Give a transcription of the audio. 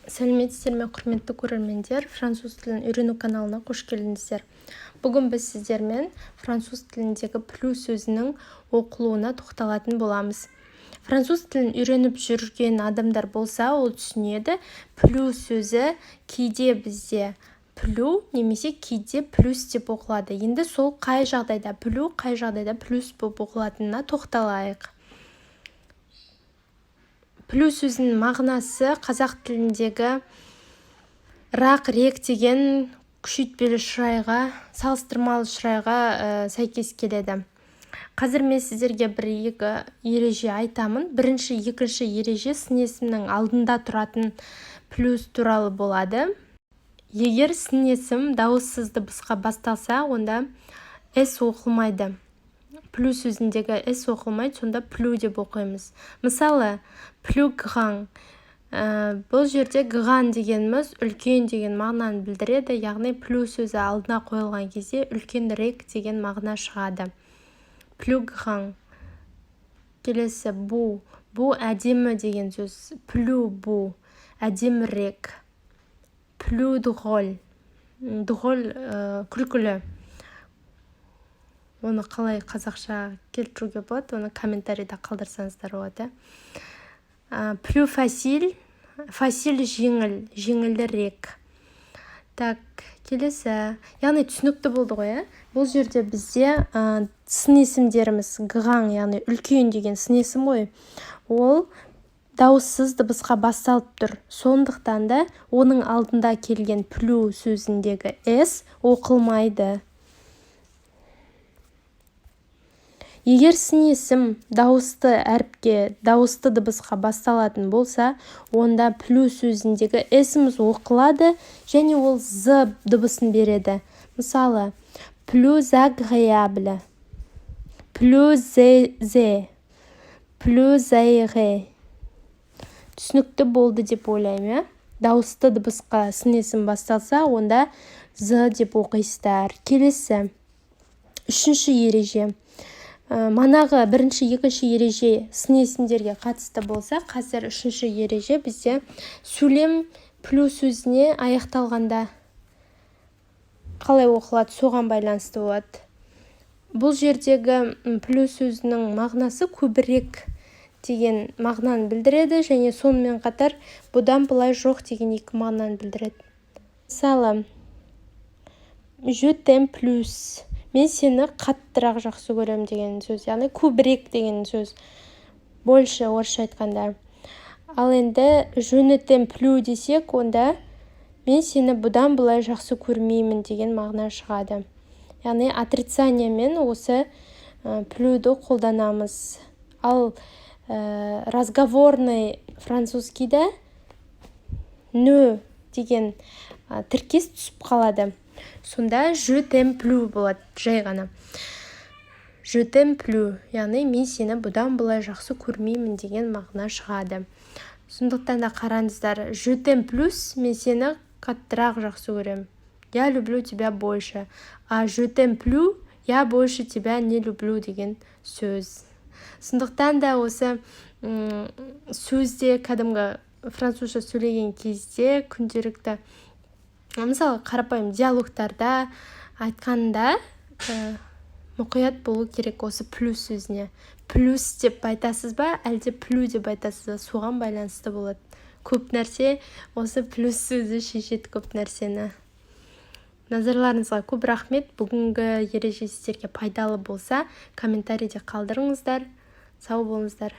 Сәлеметсіздер ме, құрметті көрермендер! Француз тілін үйрену каналына қош келдіңіздер! Бүгін біз сіздермен француз тіліндегі plus сөзінің оқылуына тоқталатын боламыз. Француз тілін үйреніп жүрген адамдар болса, ол түсінеді: plus сөзі кейде бізде плю немесе кейде плюс деп оқылады. Енді сол қай жағдайда плю, қай жағдайда плюс болып оқылатынына тоқталайық. Плюс сөзінің мағынасы қазақ тіліндегі рақ, рек деген күшейтпелі шырайға, салыстырмалы шырайға сәйкес келеді. Қазір мен сіздерге бір екі ереже айтамын. Бірінші, екінші ереже сын есімнің алдында тұратын плюс туралы болады. Егер сын есім дауыссыз дыбысқа басталса, онда с оқылмайды, плюс сөзіндегі с оқылмайды, сонда плю деп оқимыз. Мысалы, plus grand. Бұл жерде grand дегеніміз үлкен деген мағынаны білдіреді, яғни плюс сөзі алдына қойылған кезде үлкенірек деген мағына шығады, plus grand. Келесі beau. Beau — әдемі деген сөз, plus beau — әдемірек. Plus drôle. Drôle — күлкілі. Оны қалай қазақша келтіруге болады, оны комментарийда қалдырсаңыздар болады. Plus facile. Facile — жеңіл, жеңілірек. Так, келесі. Яғни түсінікті болды ғой, иә? Бұл жерде бізде сын есімдеріміз grand, яғни үлкен деген сын есім ғой, ол дауыссыз дыбысқа басталып тұр. Сондықтан да оның алдында келген плю сөзіндегі с оқылмайды. Егер сын есім дауысты әріпке, дауысты дыбысқа басталатын болса, онда плюс сөзіндегі с-іміз оқылады және ол з дыбысын береді. Мысалы, plus agréable, plus aisé, plus aéré. Түсінікті болды деп ойлаймын, иә? Дауысты дыбысқа сын есім басталса, онда з деп оқисыздар. Келесі, үшінші ереже. Манағы бірінші, екінші ереже сын есімдерге қатысты болса, қазір үшінші ереже бізде сөйлем плюс сөзіне аяқталғанда қалай оқылады, соған байланысты болады. Бұл жердегі плюс сөзінің мағынасы көбірек деген мағынаны білдіреді және сонымен қатар бұдан былай жоқ деген екі мағынаны білдіреді. Мысалы, je t'aime plus — мен сені қаттырақ жақсы көремін деген сөз, яғни көбірек деген сөз, больше орысша айтқанда. Ал енді je ne t'aime plus десек, онда мен сені бұдан былай жақсы көрмеймін деген мағына шығады. Яғни отрицаниямен осы плюді қолданамыз. Ал разговорный французскийда не деген тіркес түсіп қалады, сонда je t'aime plus болады, жай ғана je t'aime plus, яғни мен сені бұдан былай жақсы көрмеймін деген мағына шығады. Сондықтан да қараңыздар: je t'aime plus — мен сені қаттырақ жақсы көремін, я люблю тебя больше, а je t'aime plus — я больше тебя не люблю деген сөз. Сондықтан да осы сөзде кәдімгі французша сөйлеген кезде, күнделікті, мысалы, қарапайым диалогтарда айтқанда мұқият болу керек осы плюс сөзіне. Плюс деп айтасыз ба, әлде плю деп айтасыз ба, соған байланысты болады көп нәрсе. Осы плюс сөзі шешеді көп нәрсені. Назарларыңызға көп рахмет! Бүгінгі ереже сіздерге пайдалы болса, комментарийде қалдырыңыздар. Сау болыңыздар!